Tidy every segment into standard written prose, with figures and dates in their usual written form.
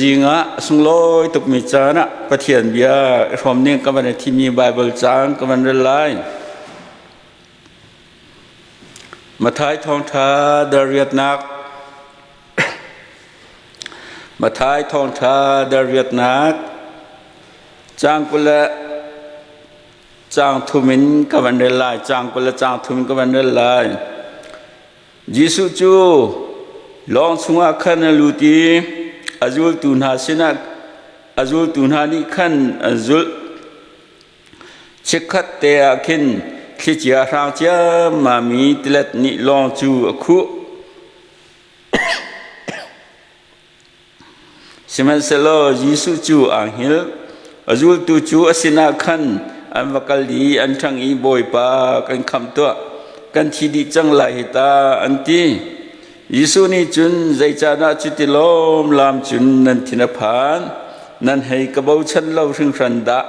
Tuzing ah sunglawi tukmi caan ah Pathian bia i hrawm ning ka van i thimmi Baibal caang ka van rel lai. Matthai thawngṭha dariatnak Matthai thawngṭha dariatnak caang 20 le caang thum in ka van rel lai. Caang 20 le caang thum in ka van rel lai. Jesuh cu lawng chungah khan a lut i a zultu hna sinah a zultu hna nih khan an zulh. Chikkhat te ah khin thlichia hrang ciammam i tilet nih lawng cu a khuh. Sihmanhsehlaw Jesuh cu aa hngilh. A zultu cu a sinah khan an va kal i an ṭhang i, Bawipa, kan khamh tuah, kan thi dih cang lai hi ta, an ti. Jesuh nih cun, Zeicahdah cuti lawmlam cun nan thin a phan? Nan hei ka bochan lo hringhran dah,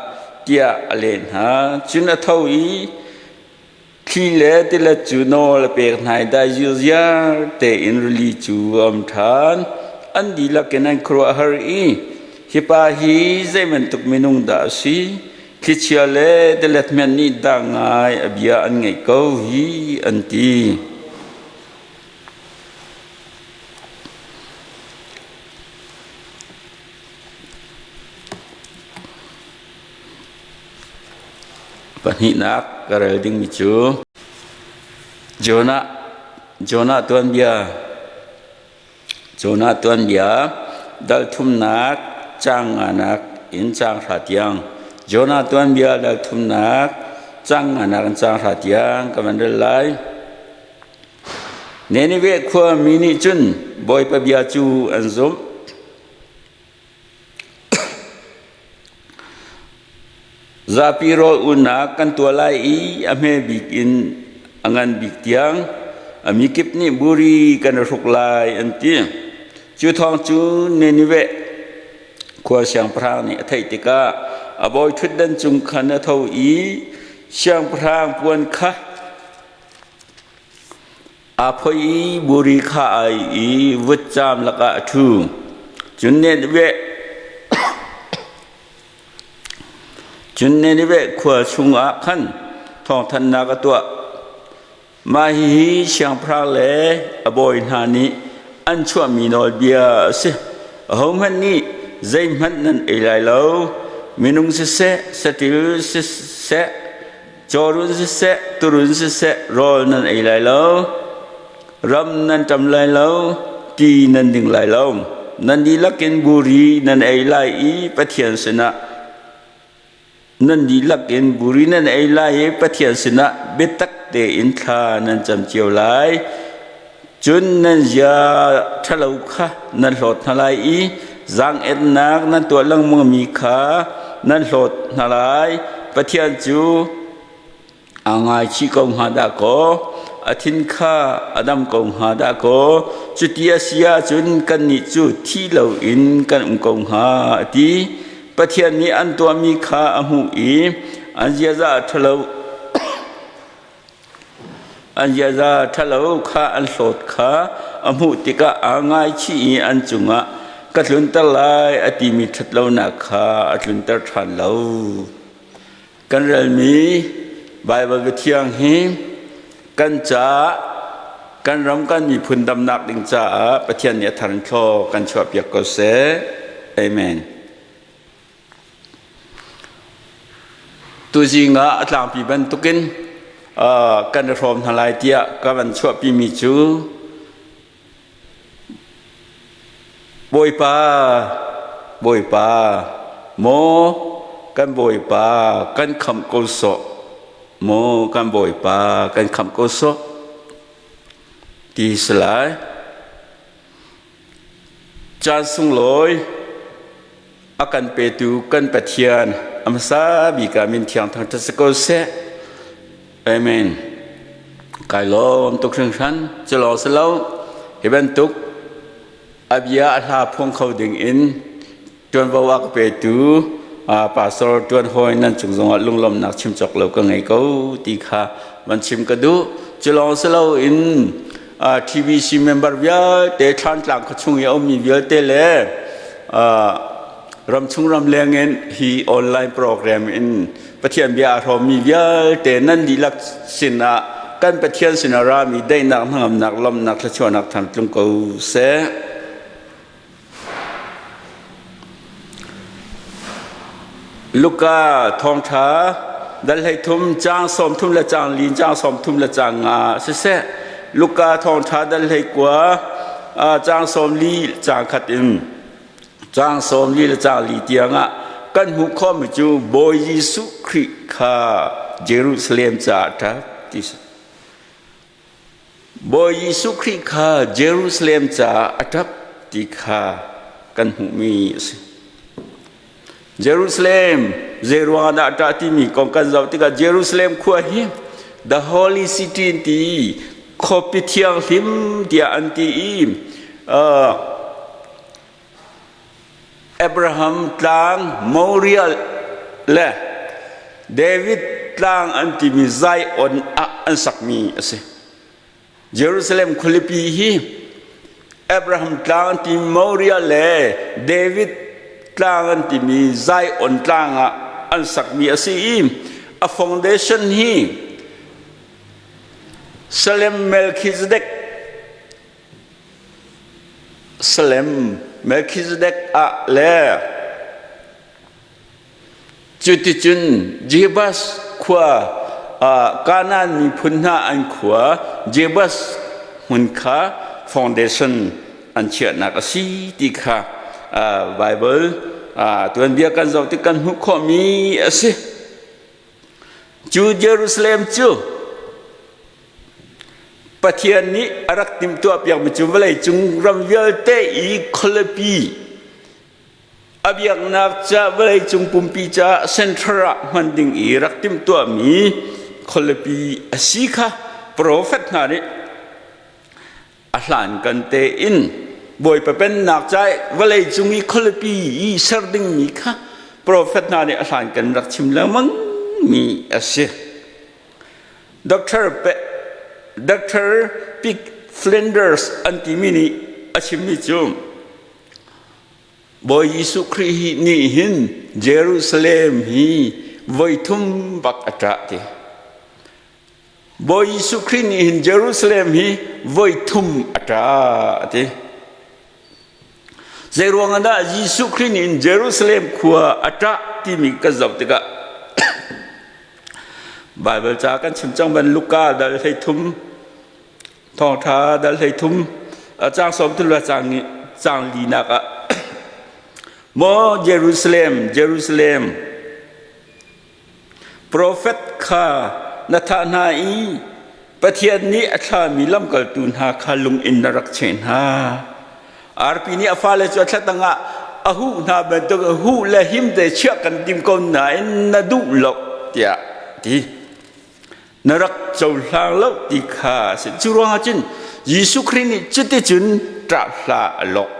tiah a leh hna. Cun a tho i Thli le tilet cu nawl a pek hna i dai zirziar tein rili cu a um ṭhan. An dihlak in an khuaruahhar i, Hi pa hi zei bantuk minung dah a si? Thlichia le tilet hmanh nih dah ngai a bia an ngaih ko hi, an ti. Pahnihnak ka rel dingmi cu Jonah Jonah tuanbia Jonah tuanbia dal thumnak caang nganak in caang hra tiang Jonah tuanbia dal thumnak caang nganak in caang hra tiang ka van rel lai. Nineveh khua mi nih cun Bawipa bia cu an zumh. Zapi rawl ulnak kan tuah lai i a hme bik in a ngan bik tiang a mikip nih buri kan i hruk lai an ti. Cu thawng cu Nineveh khua siangpahrang nih a theih tikah a bawi ṭhutdan cung khan a tho i siangpahrang puan kha Aa phoih i buri kha ai i vutcaam lakah a ṭhu. Cun Nineveh khua chungah khan thawngthanhnak a tuah. Mah hihi siangpahrang le a bawi hna nih an chuahmi nawlbia a si. Ahohmanh nih zeihmanh nan ei lai lo, minung siseh, saṭil siseh, Cawrun siseh, turun siseh, rawl nan ei lai lo, ram nan ṭam lai lo, ti nan ding lai lo. Nan dihlak in buri nan ei lai i Pathian sinah nan dihlak in buri nan ei lai i Pathian sinah biatak tein thla nan cam cio lai. Cun nan zia ṭhalo kha nan hlawt hna lai i zaang-ennak nan tuah lengmangmi kha nan hlawt hna lai. Pathian cu aa ngaichih ko hnga dah kaw, a thin kha a dam ko hnga dah kaw, cuti a si ahcun kannih cu thi loin kan um ko hnga, a ti. Pathian nih an tuahmi kha a hmuh i an ziaza ṭhalo An ziaza ṭhalo kha an hlawt kha a hmuh tikah aa ngaichih i an cungah ka tlunter lai a timi ṭhatlonak kha a tlunter ṭhan lo. Kan relmi Baibal Biathiang hi kan caah kan ram kan miphun damnak ding caah Pathian nih a thar in thlaw kan chuahpiak ko seh. Amen. Tuzing ah a tlangpi bantukin kan i hrawm hna lai tiah ka van chuahpimi cu Bawipa, Bawipa, maw kan Bawipa kan khamh ko sawh, maw kan Bawipa kan khamh ko sawh ti si lai. Caan sunglawi a kan petu kan Pathian a hmasa bik ah min thiang thangṭhat si ko seh. Amen. Kai lawm tuk hringhran. Cu lawng si lo, hi bantuk a bia a hla phuang kho ding in ṭuanvo a ka petu pastor ṭuan hawi nan cung zongah lunglawmhnak chim cawk lo ka ngei ko ti kha van chim ka duh. Cu lawng si loin TBC member vialte Thlantlang khuachung i a ummi vialte le Ramchung ramleng in hi online program in Pathian bia a hrawmmi vialte nan dihlak sinah kan Pathian sinah rami daihnak hnangamnak lawmhnak thluachuahnak thang tlung ko seh. Luka thawngṭha dal 13 caang 30 le caang li caang 30 le caang nga siseh Luka thawngṭha dal 19 caang 40 caang khat in caang 40 le caang li tiangah kan hmuh khawhmi cu Bawi Jesuh Khrih kha Jerusalem caah ṭap ti si. Bawi Jesuh Khrih kha Jerusalem caah a ṭap ti kha kan hmuhmi a si. Jerusalem zeiruang dah a ṭah timi kong kan zoh tikah Jerusalem khua hi the holy city ti khuapi thianghlim tiah an ti i Abraham tlang Moriah le David tlang an timi Zion ah an sakmi a si. Jerusalem khualipi hi Abraham tlang an timi Moriah le David tlang an timi Zion tlang ah an sakmi a si i a foundation hi Salem Melchizedek Salem Melchizedek ah le cuticun Jebus khua Kanaan miphun hna an khua Jebus hmun kha foundation an chiahnak a si ti kha Bible tuanbia kan zoh tik kan hmuh khawhmi a si. Cu Jerusalem cu Pathian nih a rak timhtuahpiakmi cu vawleicung ram vialte i khualipi a biaknak ca vawleicung pumpi ca center ah hman ding i rak timhtuahmi khualipi a si kha profet hna nih a hlankan tein Bawipa pennak ca vawleicung i khualipi i ser dingmi kha profet hna nih a hlankan rak chim lengmang mi a si. Dr. Dr. Pick Flinders an timi nih a chimmi cu Bawi Jesuh Khrih nih hin Jerusalem hi voithum bak a ṭah ti. Bawi Jesuh Khrih nih hin Jerusalem hi voithum a ṭah ti. Zeiruang ah dah Jesuh Khrih nih hin Jerusalem khua a ṭah timi kan zoh tikah Bible ca kan chim cang ban Luka dal 13 thawngṭha dal 13 caang 30 le caang linak ah Maw Jerusalem Jerusalem Profet kha na thah hna i Pathian nih a thlami lamkaltu hna kha lung in na rak cheh hna. Arpi nih a fale cu a thla tangah a huh hna bantuk huh le him te chiah kan tim ko nain na duh lo tiah ti. Na rak cohlang lo ti kha a si. Cu ruangah cun Jesuh Khrih nih cuticun ṭah hla a lawh.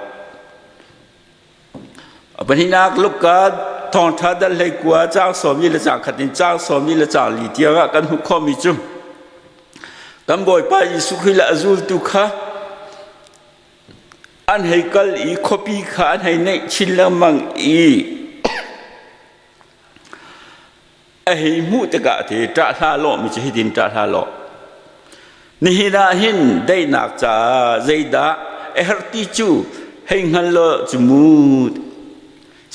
Pahnihnak Luka thawngṭha dal 19 caang 40 le caang khat in caang 40 le caang li tiangah kan hmuh khawhmi cu kan Bawipa Jesuh Khrih le a zultu kha an hei kal i khuapi kha an hei naih chin lengmang i a hei hmuh tikah ti ṭah hlah lawh mi cu hitin ṭah hlah lawh nihin ah hin daihnak caah zeidah a herh ti cu hei hngal law cu mu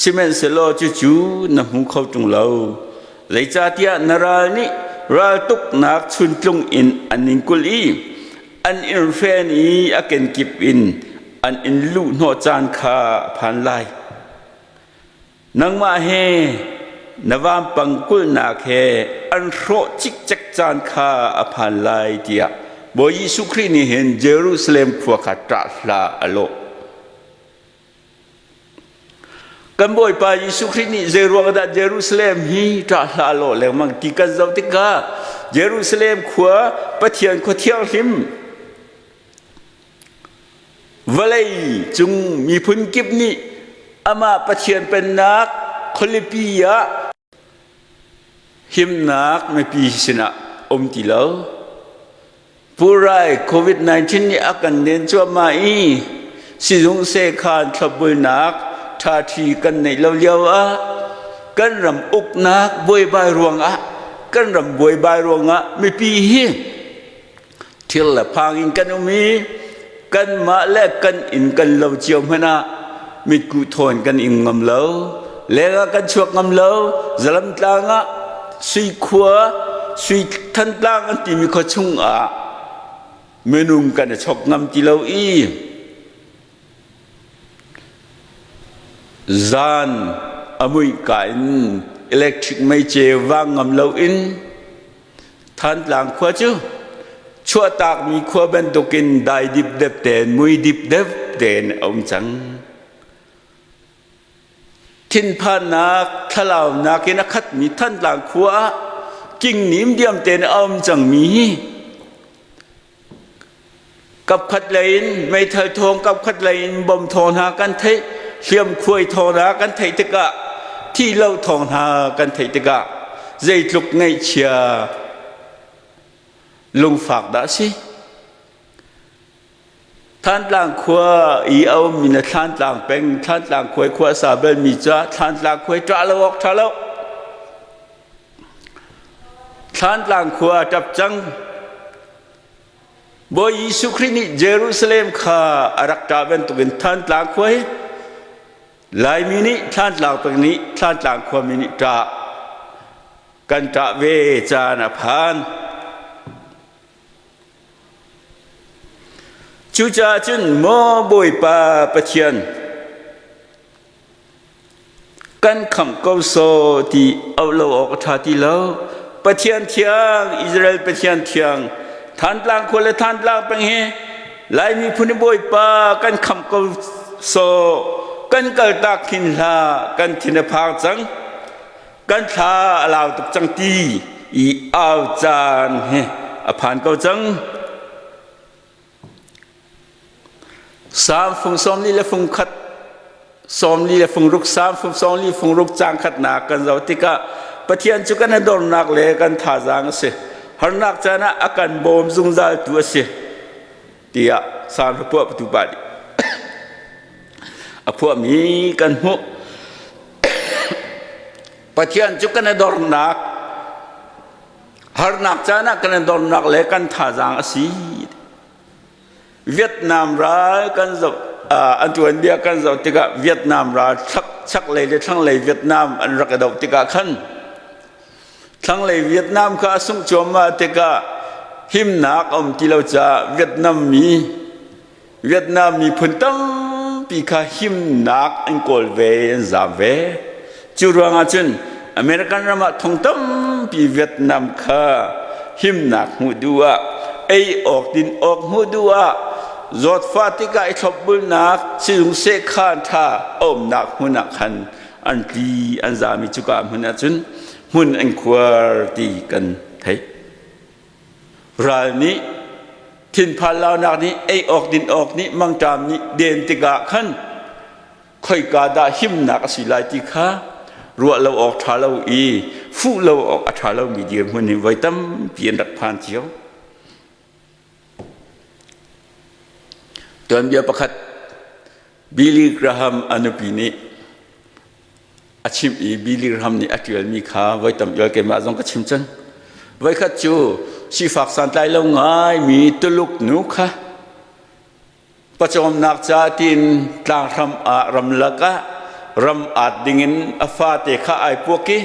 sihmanhsehlaw cucu na hmu kho ṭung lo zeicahtiah na ral nih raltuknak chuntlung in an in kulh i an in hren i a kenkip in an in luh hnawh caan kha a phan lai. Nangmah he na vampang kulhnak he an hrawh cikcek caan kha a phan lai tiah Bawi Jesuh Khrih nih hin Jerusalem khua kha ṭah hlah a lawh. Kan Bawipa Jesuh Khrih nih zeiruang dah Jerusalem hi ṭah hlah a lawh lengmang ti kan zoh tikah Jerusalem khua Pathian khua thianghlim Vawlei cung miphun kip nih amah Pathian Pennak khualipi ah himnak mipi sinah um ti lo. Pulrai COVID-19 nih a kan nen cuahmah i sizung sekhan thlopbulnak ṭhaṭhi kan neih lo lio ah kan ram uknak buaibai ruangah kan ram buaibai ruangah mipi hi thil le phang in kan um i kanmah le kan inn kan lo cio hmanh ah mitkuh thawn kan ing ngam lo leng ah kan chuak ngam lo zalamtlang ah sui khua sui thantlang an timi khua chung ah minung kan i chok ngam ti lo i Zan a muihka in electric meiceu vang ngam loin Thantlang khua cu chuahtakmi khua bantukin dai dipdep tein mui dipdep tein a um cang. Thinphannak, thlalaunak in a khatmi Thantlang khua ah kingnim diam tein a um cangmi hi Kapkhat lei in meithal thawng, kapkhat lei in bom thawng hna kan theih, hliamkhuai thawng hna kan theih tikah, thihloh thawng hna kan theih tikah zeitluk ngaihchia lungfak dah a si. Thantlang khua i a ummi na Thlantlang peng, Thlantlang khua i khua a sa balmi caah Thlantlang khua i ṭah lo awk ṭha lo. Thlantlang khua a ṭap cang. Bawi Jesuh Khrih nih Jerusalem kha a rak ṭah bantukin Thantlang khua hi Laimi nih Thlantlang peng nih Thlantlang khuami nih ṭah kan ṭah ve caan a phan. Cucaah cun maw Bawipa Pathian Kan khamh ko sawh ti auh lo awk a ṭha ti lo. Pathian thiang, Israel Pathian thiang, Thantlang khua le Thantlang peng hi Lai miphun i Bawipa kan khamh ko sawh, kan kaltak hin hlah, kan thin a phang cang, kan thla a lau tuk cang ti i au caan hi a phan ko cang. Salm fung 44 le fung khat 40 le fung ruk Salm fung 40 fung ruk caang khatnak kan zoh tikah Pathian cu kan dornak le kan thazaang a si. Harnak caan ah a kan bawm zungzaltu a si tiah Salm hlapuah patu pa nih a phuahmi kan hmuh. Pathian cu kan dornak harnak caan ah kan dornak le kan thazaang a si. Vietnam ral kan zoh an tuanbia kan zoh tikah Vietnam ral chaklei le thlanglei Vietnam an rak i doh tikah khan thlanglei Vietnam kha a sungh cuahmah tikah himnak a um ti lo caah Vietnam mi Vietnam miphun tampi kha himnak an kawl ve an zaam ve cu ruangah cun American ram ah thong tampi Vietnam kha himnak hmuh duh ah ei awk din awk hmuh duh ah zawtfah tikah i thlopbulnak sizung sehkhan ṭha a umnak hmun ah khan an tli an zami cuka hmun ah cun hmun an khuar ti kan theih. Ral nih thinphan launak nih ei awk din awk nih mangṭam nih den tikah khan khoika dah himnak a si lai ti kha ruah lo awk ṭha lo i fuh lo awk a ṭha lomi dirhmun hi voi tampi an rak phan cio. Tuanbia pakhat Billy Graham a nupi nih a chimh i Billy Graham nih a ṭialmi kha voi tam ial keimah zong ka chim cang. Voikhat cu sifak santlai lo ngaimi Tuluk nu kha Pawcawmnak ca tiin tlanghram ah ramlak ah ram aat dingin a fate kha ai puak i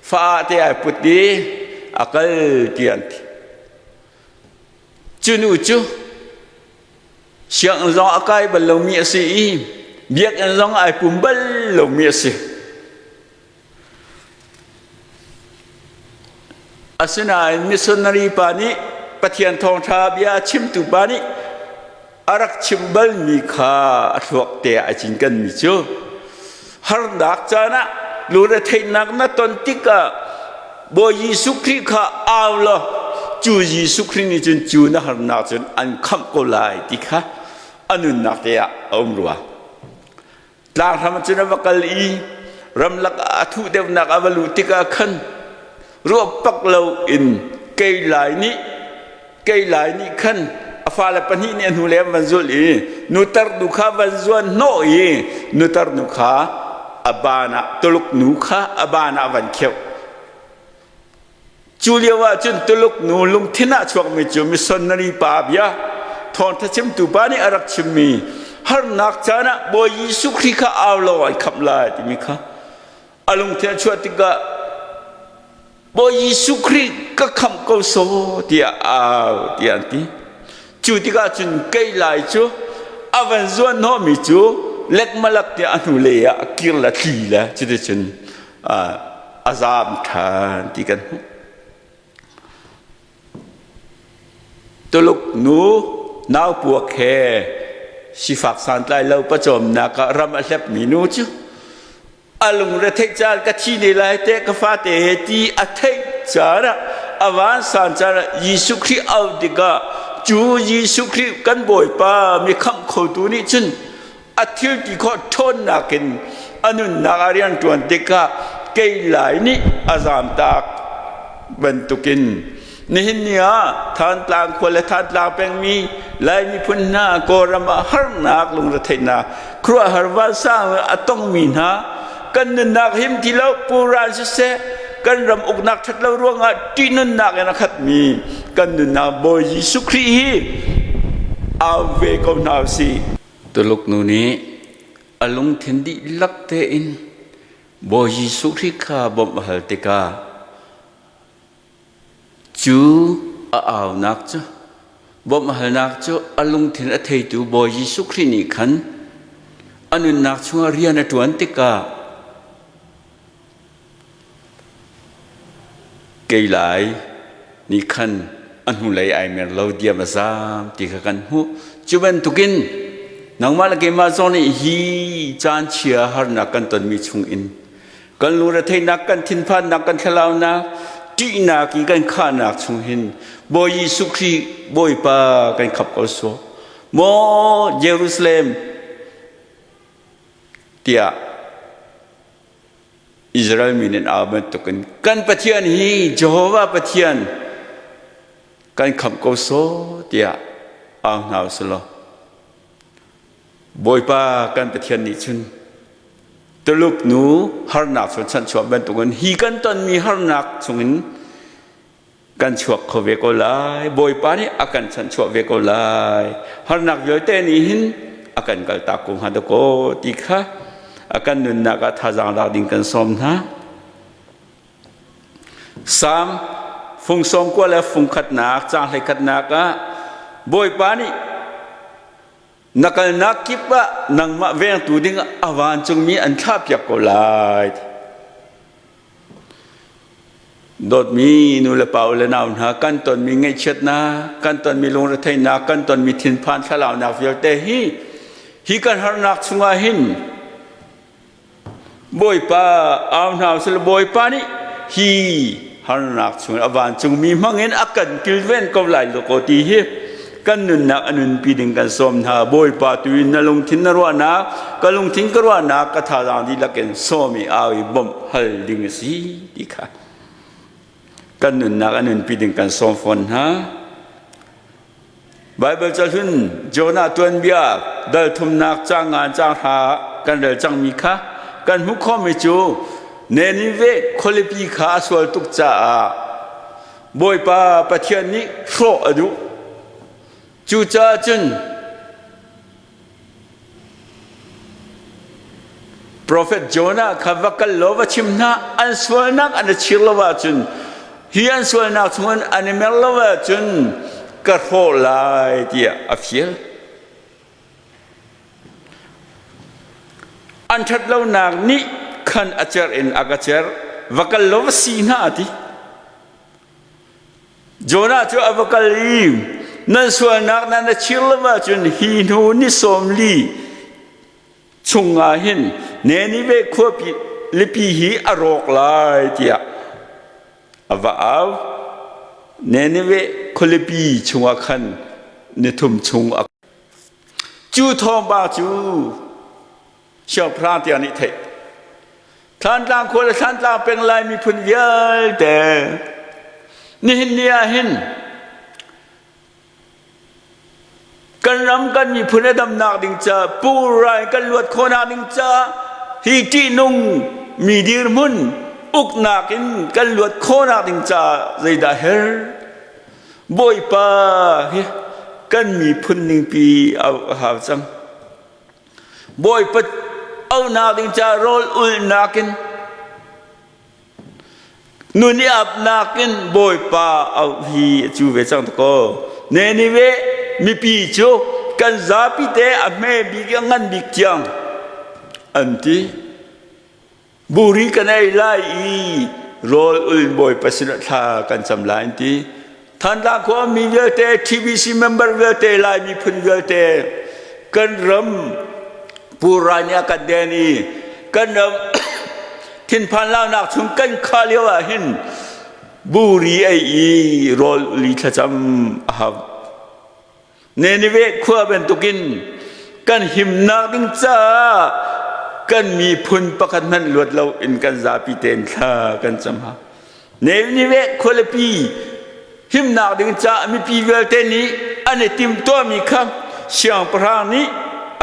fate ai put i a kal ti an ti. Cu nu cu sianginn zong a kai bal lomi a si i biakinn zong ai pum bal lomi a si. Asinain missionary pa nih Pathian thawngṭha bia a chimtu pa nih a rak chim balmi kha a thluak te ah a cinkenmi cu harnak caan ah lungretheihnak na ton tikah Bawi Jesuh Khrih kha au law cu Jesuh Khrih nih cun cu na harnak cun an khamh ko lai ti kha a nunnak te ah a um rua. Tlanghram cun a va kal i ramlak ah a thuh deuhnak a va luh tikah khan ruah pak loin kei lai nih kei lai nih khan a fale pahnih nih a hnu le an van zulh i nutar nu kha van zuan hnawh i nutar nu kha a ban ah Tuluk nu kha a ban ah van kheuh. Cu lio ah cun Tuluk nu lungthin ah chuakmi cu missionary pa bia thawngtha chimtu pa nih a rak chimmi harnak caan ah Bawi Jesuh Khrih kha au law an khamh lai timi kha a lungthin a chuah tikah Bawi Jesuh Khrih ka khamh ko saw tiah au tiah an ti. Cu tikah cun kei lai cu a van zuan hnawhmi cu lekmalak tiah a hnulei ah a kir le tli le cuticun a zaam ṭhan ti kan hmuh. Tuluk nu naupuak he sifak santlai lo pawcawmnak ah ram a hlepmi nu cu a lungre theih caan ka thi ne lai te ka fate he ti a theih caan ah a vansan caan ah Jesuh Khrih au tikah cu Jesuh Khrih kan Bawipa mi khamh khotu nih cun a thil ti khawh ṭhawnnak in a nunnak a rian ṭuan tikah kei lai nih a zamtak bantukin nihin ni ah Thantlang khua le Thantlang pengmi Lai miphun hna Kawlram ah harnak lungretheihnak khuaruahhar vansang a tongmi hna kan nunnak him ti lo puran siseh kan ram uknak ṭhat lo ruangah ṭihnunnak in a khatmi kan nunnak Bawi Jesuh Khrih hi au ve ko hna usih. Tuluk nu nih a lungthin dihlak tein Bawi Jesuh Khrih kha bawmh a hal tikah Cu a aunak cu bawmhhalnak cu a lungthin a theitu Bawi Jesuh Khrih nih khan a nunnak chungah rian a ṭuan tikah kei lai nih khan a hnulei ai mer lo diam a zaam ti kha kan hmuh. Cu bantukin nangmah le keimah zong nih hi caan chia harnak kan tonmi chungin Kan lungretheihnak, kan thinphannak, kan thlalaunak, ṭihnak i kan khahnak chung hin Bawi Jesuh Khrih Bawipa kan khap ko sawh. Maw Jerusalem tiah Israel mi nih au bantukin kan Pathian hi Jehovah Pathian kan khamh ko sawh tiah au hna usih law Bawipa kan Pathian nih cun Tuluk nu harnak chung chanchuah bantukin hi kan tonmi harnak chungin kan chuak kho ve ko lai. Bawipa nih a kan chanchuah ve ko lai. Harnak vialte nih hin a kan kaltak ko hnga dakaw ti kha a kan nunnak ah thazaang lak ding kan sawm hna. Salm fung 90 le fung khatnak caang hleikhatnak ah Bawipa nih Na kalnak kip ah nangmah vengtu ding a vancungmi an thlahpiak ko lai. Dawtmi nu le pa u le nau hna kan tonmi ngaihchiatnak, kan tonmi lungretheihnak, kan tonmi thinphan thlalaunak vialte hi hi kan harnak chungah hin Bawipa au hna usih Bawipa nih hi harnak chung a vancungmi hmangin a kan kilven ko lai lo ko ti hi kan nunnak a nunpi ding kan sawm hna Bawipa tu in na lungthin na ruahnak ka lungthin ka ruahnak ka thazaang dihlak in sawm i au i bawmh hal ding a si ti kha kan nunnak a nunpi ding kan sawm fawn hna Baibal cahlun Jonah tuanbia dal thumnak caang nga caang hra kan rel cangmi kha kan hmuh khawhmi cu Nineveh khualipi kha a sual tuk caah Bawipa Pathian nih hrawh a duh. Cucaah cun Profet Jonah kha va kal law va chim hna an sualnak an i chir lo ahcun hi an sualnak chungin an i mer lo ahcun ka hrawh lai tiah a fial. An ṭhatlonak nih khan a cerh in a ka cerh va kal law va si hna a ti. Jonah cu a va kal i nan sualnak nan a chir lo ahcun hi hnu ni 40 chungah hin Nineveh khuapi lipi hi a rawk lai tiah a va au. Nineveh khualipi chungah khan nithum chung a Cu thawngpang cu siangpahrang tiang nih theih. Thlantlang khua le Thlantlang peng Lai miphun vialte nihin ni ah hin Kan ram kan miphun a damnak ding ca pulrai kan luat khawhnak ding ca hi ṭihnung mi dirhmun uknak in kan luat khawhnak ding ca zeidah her? Bawipa hi kan miphun ningpi a hau cang. Bawipa auhnak ding ca rawl ulnak in Nun i apnak in Bawipa auh hi a cu ve cang ko. Ninive mipi cu kan zapi te a hme bik a ngan bik tiang an ti. Buri kan ei lai i rawl ul Bawipa sinah thla kan cam lai an ti. Thantlang khua mi vialte, TBC member vialte, Lai miphun vialte kan ram pura nih a kan den i kan ram thinphan launak chung kan kha lio ah hin buri ei i rawl uli thlacam a hau. Ninive khua bantukin kan himnak ding caah kan miphun pakhat hmanh luat lo in kan zapi tein thla kan cam hau. Ninive khualipi himnak ding caah mipi vialte nih an i timhtuahmi kha siangpahrang nih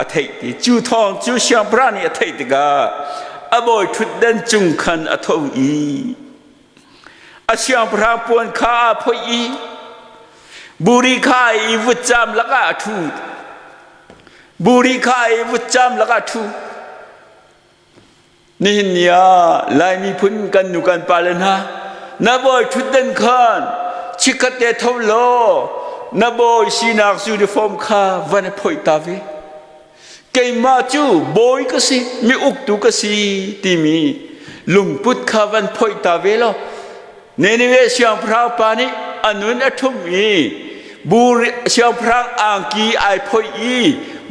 a theih ti. Cu thawng cu siangpahrang nih a theih tikah a bawi ṭhutdan cung khan a tho i A siangpahrang puan kha aa phoih i buri kha i vutcam lakah a ṭhu. Buri kha i vutcam lakah a ṭhu. Nihin ni ah Lai miphun kan nu kan pale hna na bawi ṭhutdan khan chikkhat te tho law na bawi sinak uniform kha van i phoih ta ve. Keimah cu bawi ka si, mi uktu ka si timi lungput kha van phoih ta ve law Nineveh siangpahrang pa nih a nun a ṭhum i buri siangpahrang angki ai phoih i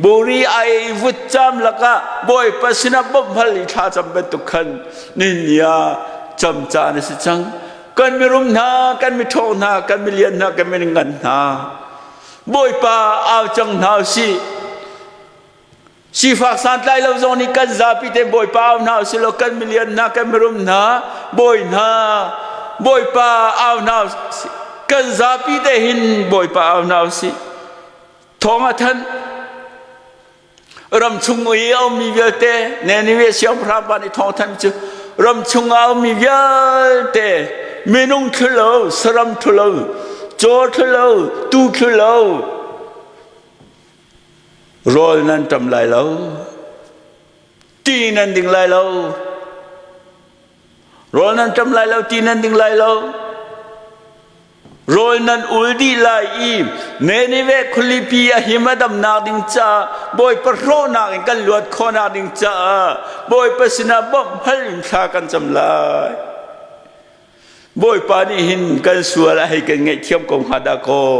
buri ai vutcam lakah Bawipa sinah bawmh hal i thlacam bantuk khan nihin ni ah cam caan a si cang. Kan mirum hna, kan miṭhawng hna, kan milian hna, kan mingan hna Bawipa au cang hna usih. Sifak santlai lo zong nih kan zapi te Bawipa au hna usih law kan milian hna kan mirum hna bawi hna Bawipa au hna usih. Kan zapi te hin Bawipa au hna usih. Thawng a thanh ram chung i a ummi vialte Nineveh siangpahrang pa nih thawng thanh cu ram chung a ummi vialte minung thlulo saram thlulo caw thlulo tu thlulo rawl nan ṭam lai lo ti nan ding lai lo rawl nan ṭam lai lo ti nan ding lai lo Rawl nan ul dih lai i Nineveh khualipi a him a damnak ding caah Bawipa hrawhnak in kan luat khawhnak ding caah Bawipa sinah bawmh hal in thla kan cam lai. Bawipa nih hin kan sual a hei kan ngaihthiam ko hnga dah kaw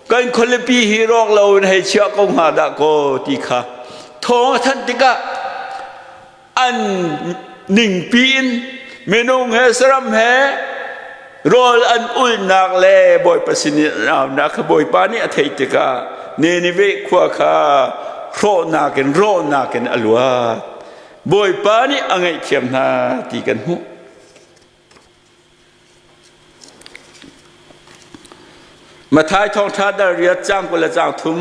kan khualipi hi rawk lo in hei chiah ko hnga dah kaw ti kha thawng a thanh tikah an ningpi in minung he saram he rawl an ulnak le Bawipa sin in an aunak kha Bawipa nih a theih tikah Nineveh khua kha hrawhnak in rawhnak in a luat. Bawipa nih a ngaihthiam hna ti kan hmuh. Matthai thawngṭha dal riat caang 20 le caang thum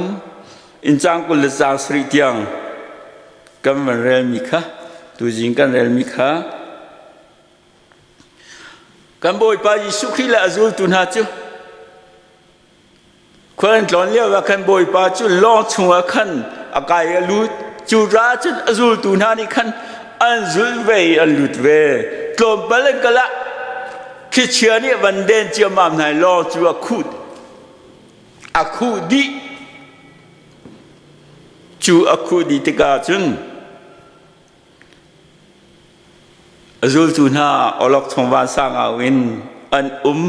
in caang 20 le caang sarih tiang kan van relmi kha tuzing kan relmi kha kan Bawipa Jesuh Khrih le a zultu hna cu Khual an tlawn lio ah khan Bawipa cu lawng chungah khan a kai i a lut. Cu ra cun a zultu hna nih khan an zulh ve i an lut ve. Tlawmpal an kal ah thlichia nih a van den ciammam hna i lawng cu a khuh a khuh dih. Cu a khuh dih tikah cun a zultu hna awlokchong vansang au in an um.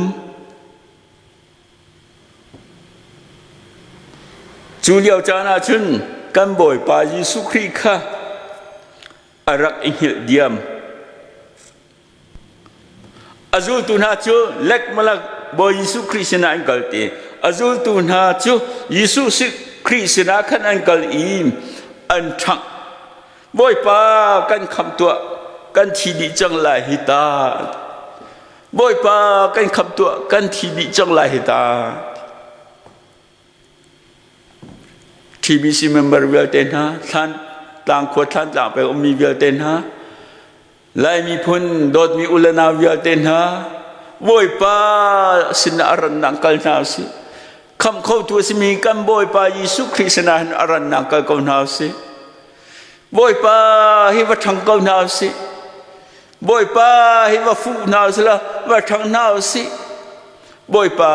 Cu lio caan ah cun kan Bawipa Jesuh Khrih kha a rak i hngilh diam. A zultu hna cu lekmalak Bawi Jesuh Khrih sinah an kal ti. A zultu hna cu Jesuh Khrih sinah khan an kal i an ṭhangh. Bawipa kan khamh tuah, kan thi dih cang lai hi ta. Bawipa kan khamh tuah kan thi dih cang lai hi ta. TBC member vialte hna, Thlan tlang khua Thlan tlang peng ummi vialte hna, Lai miphun dawtmi u le nau vialte hna, Bawipa sinah a rannak kal hna usih. Khamh khotu a simi kan Bawipa Jesuh Khrih sinah hin a rannak kal ko hna usih. Bawipa hi va ṭhang ko hna usih. Bawipa hi va fuh hna usih law va ṭhang hna usih. Bawipa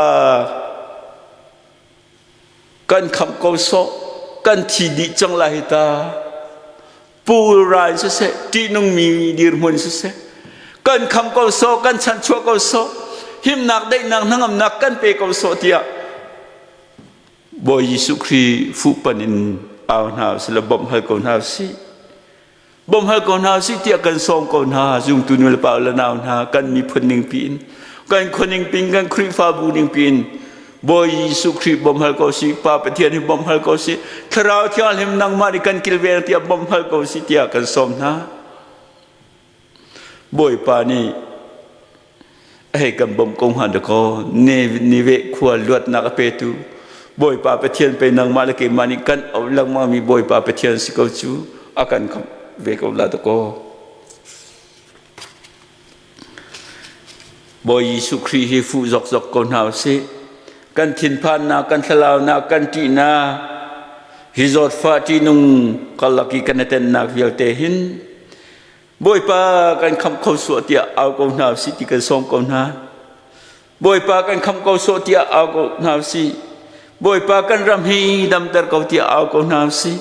kan khamh ko sawh kan thi dih cang lai hi ta pulrai siseh ṭihnungmi dirhmun siseh kan kham ko sawh kan chanchuah ko sawh himnak daihnak hnangamnak kan pe ko sawh tiah Bawi Jesuh Khrih fuhpan in au hna usih law bawmh hal ko hna usih bawmh hal ko hna usih tiah kan sawm ko hna zumtu nu le pa le nau hna kan miphun ning piin kan khua ning pin kan Khrihfabu ning piin Bawi Jesuh Khrih bawmh hal ko si Pa Pathian hi bawmh hal ko si Thlarau Thianghlim nangmah nih kan kilveng tiah bawmh hal ko si tiah kan sawm hna Bawipa nih hei kan bawmh ko hnga dakaw Nineveh khua luatnak a petu Bawipa Pathian pei nangmah le keimah nih kan auh lengmang mi Bawipa Pathian si ko cu a kan khamh ve ko la dakaw Bawi Jesuh Khrih hi fuh zokzok ko hna usih kan thinphannak kan thlalaunak kan ṭihnak hi zawtfah ṭihnung karlak i kan i tennak vialte hin Bawipa kan khamh kho suah tiah au ko hna usih ti kan sawm ko hna. Bawipa kan khamh ko sawh tiah au ko hna usih. Bawipa kan ram hi damter ko tiah au ko hna usih.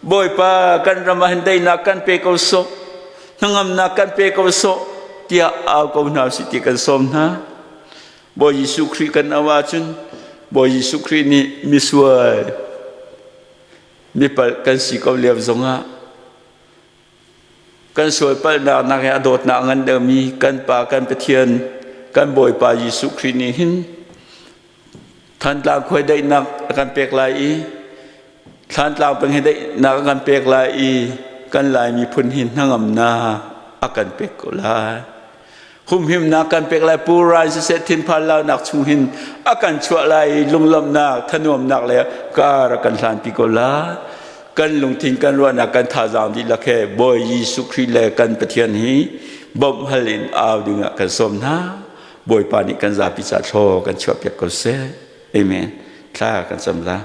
Bawipa kan ram ah hin daihnak kan pe ko sawh. Hnangamnak kan pe ko sawh tiah au ko hna usih ti kan sawm hna. Bawi Jesuh Khrih kan au ahcun Bawi Jesuh Khrih nih misual mipalh kan si ko lio zongah Kan sual palhnak nak he a dawtnak ngan deuhmi kan Pa kan Pathian kan Bawipa Jesuh Khrih nih hin Thantlang khuai daihnak a kan pek lai i Thlantlang peng hi daihnak a kan pek lai i kan Lai miphun hi hnangamnak a kan pek ko lai. Humhimnak kan pek lai pulrai siseh thinphan launak chung hin a kan chuah lai i lunglawmhnak thanuamnak le kar a kan hlanpi ko lai. Kan lungthin kan ruahnak kan thazaang dihlak he Bawi Jesuh Khrih le kan Pathian hi bawmh hal in au dingah kan sawm hna. Bawipa nih kan zapi ca thlaw kan chuahpiak ko seh. Amen. Thla kan cam la.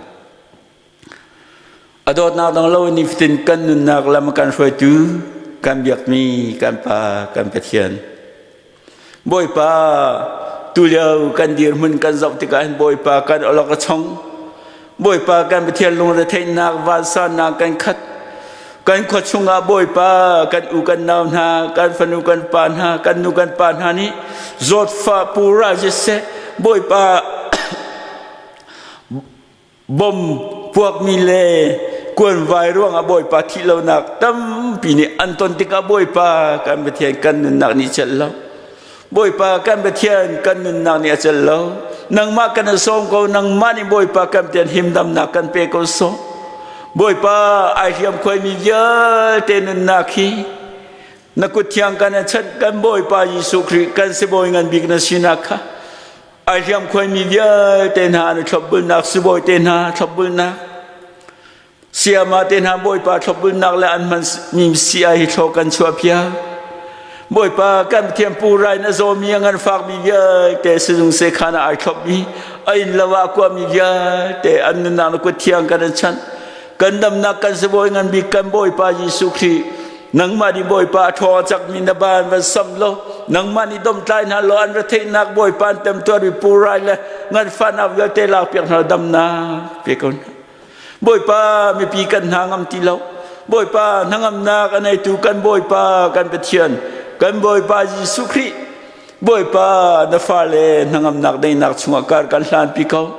A dawtnak dang lo in nifatin kan nunnak lam kan hruaitu kan biakmi kan Pa kan Pathian. Bawipa tulio kan dirhmun kan zoh tikah hin Bawipa kan awlok a chong. Bawipa kan Pathian lungretheihnak vansannak kan khat. Kan khua chungah Bawipa kan u kan nau hna, kan fanu kan pa hna, kan nu kan pa hna nih zawtfah pura siseh Bawipa Bom puakmi le kuanvai ruangah Bawipa thih lonak tampi nih an ton tikah Bawipa kan Pathian kan nunnak nih celh lo. Bawipa kan Pathian kan nunnak nih a celh lo. Nangmah kan sawm ko, nangmah nih Bawipa kan Pathian himdamnak kan pe ko sawh. Bawipa ai hliam khuaimi vialte nunnak hi na kut thiang kan chanh kan Bawipa Jesuh Khrih kan sibawi ngan bik na sinak kha Ai hliamkhuaimi vialte hna an i thlopbulnak sibawi te hna thlopbulnak sayama te hna Bawipa thlopbulnak le an hmanmi si-ai hi thlaw kan chuahpiak. Bawipa kan Pathian pulrai na zawmi a nganfakmi vialte sizung sekhan ah ai thlopmi a inn lo ah kuami vialte an nunnak na kut thiang kan in chanh. Kan damnak kan sibawi ngan bik kan Bawipa Jesuh Khrih nangmah nih Bawipa a ṭhaw a cakmi na baan van sam law nangmah nih domtlai hna law an retheihnak Bawipa an temtuarmi pulrai le nganfahnak vialte lakpiak hna damnak pe ko hna. Bawipa mipi kan hna ngam ti lo. Bawipa hnangamnak a neitu kan Bawipa kan Pathian kan Bawipa Jesuh Khrih Bawipa na fale hnangamnak daihnak chungah kar kan hlanpi ko.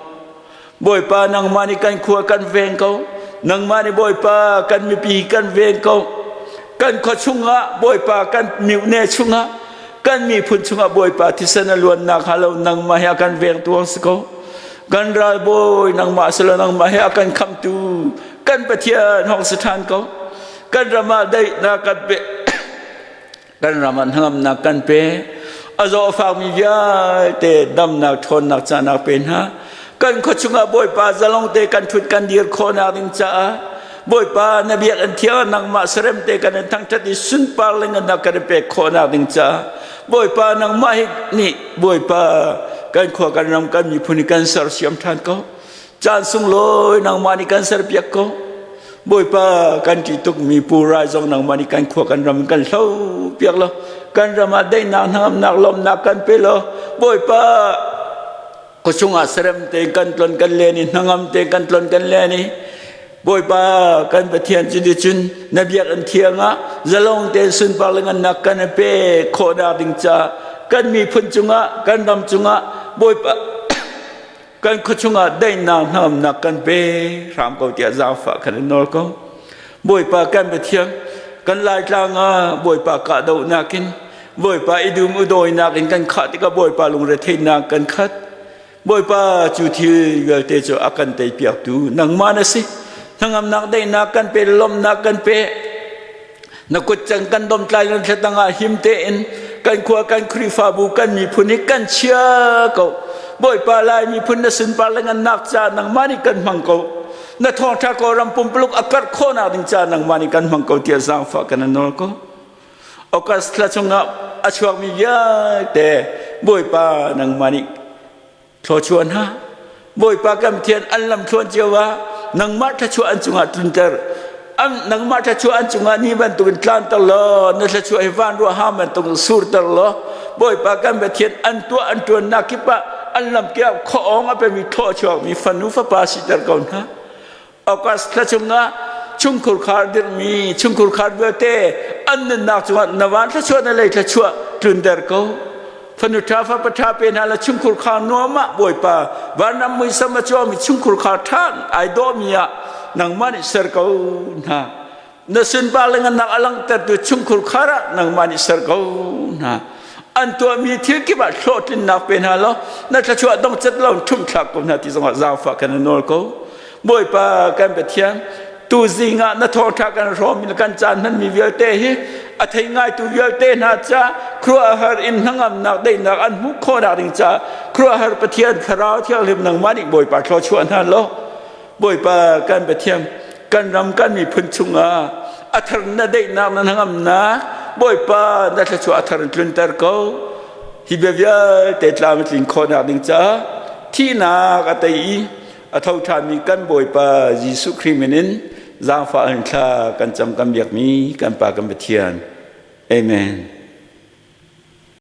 Bawipa nangmah nih kan khua kan veng ko. Nangmah nih Bawipa kan mipi kan veng ko. Kan khua chungah Bawipa kan myone chungah kan miphun chungah Bawipa thisen a luannak hnga lo nangmah hi a kan vengtu ang si ko. Kan ralbawi nangmah si lo nangmah hi a kan khamtu kan Pathian hong si ṭhan ko. Kan ram ah daihnak kan pe kan ram ah hnangamnak kan pe a zaw a fakmi vialte damnak ṭhawnnak cahnak pe hna. Kan khua chungah Bawipa zalong te kan ṭhut kan dir khawhnak ding caah Bawipa na biakinn thiang nangmah serem te kan in thangṭhat i sunpar le ngannak kan in pek khawhnak ding caah Bawipa nangmah hi nih Bawipa kan khua kan ram kan miphun hi kan sersiam ṭhan ko. Caan sunglawi nangmah nih kan serpiak ko. Bawipa kan ṭih tukmi Pu Rai zong nangmah nih kan khua kan ram kan hlo piak lo. Kan ram ah daihnak hnangamnak lawmhnak kan pe lo. Bawipa khuachung ah serem te kan tlon kan len i hnangam te kan tlon kan len i Bawipa kan Pathian cu cun na biakinn thiang ah zalong tein sunpar le ngannak kan i pe khawhnak ding ca kan miphun cungah kan ram cungah Bawipa kan khuachung ah daihnak hnangamnak kan pe hram ko tiah zaangfah kan in nawl ko. Bawipa kan Pathian kan Laitlang ah Bawipa kahdohnak in Bawipa i dum udawinak in kan khah tikah Bawipa lungretheihnak kan khat. Bawipa cu thil vialte cu a kan teipiaktu nangmah na si. Hnangamnak daihnak kan pe, lawmhnak kan pe. Na kut cang kan domtlai nan thlatang ah him tein kan khua kan Khrihfabu kan miphun hi kan chia ko. Bawipa Lai miphun na sunpar le ngannak ca nangmah nih kan hmang ko. Na thawngṭha Kawlram pumpuluk a karh khawhnak ding ca nangmah nih kan hmang ko tiah zaangfah kan nawl ko. August thla chungah a chuakmi vialte Bawipa nangmah nih thluachuah hna. Bawipa kan Pathian an lam thluan cio ah nangmah thluachuah an cungah tlunter. Nangmah thluachuah an cungah ni bantukin tlanter law na thluachuah hi van ruah ha bantukin surter law Bawipa kan Pathian an tuah an ṭuannak kip ah an lam kiap khuaawng a pemi thluachuakmi fanu fapa siter ko hna. August thla chungah chungkhur khar dirhmi chungkhur khar vialte an nunnak cungah na van thluachuah na lei thluachuah tlunter ko. Fanu ṭha fapa ṭha pe hna la chungkhur khar nuam ah Bawipa vanram muisam a cuangmi chungkhur khar ṭha ai dawhmi ah nangmah nih ser ko hna. Na sunpar le ngannak a langhtertu chungkhur khar ah nangmah nih ser ko hna. An tuahmi thil kip ah hlawhtlinnak pe hna law na thluachuah dong cat lo ṭhumthlak ko hna ti zongah zaangfah kan in nawl ko. Bawipa kan Pathian, tuzing ah na thawngṭha kan hrawm in kan caan hmanmi vialte hi a thei ngaitu vialte hna ca khuaruahhar in hnangamnak daihnak an hmuh khawhnak ding ca khuaruahhar Pathian Thlarau Thianghlim nangmah nih Bawipa thluachuah hna law Bawipa kan Pathian kan ram kan miphun chungah a thar na daihnak na hnangamnak Bawipa na thluachuah a thar in tlunter ko. Hi bia vialte tlam a tlin khawhnak ding caah thihnak a tei i a tho ṭhanmi kan Bawipa Jesuh Khrih min in zaangfah in thla kan cam kan biakmi kan Pa kan Pathian. Amen.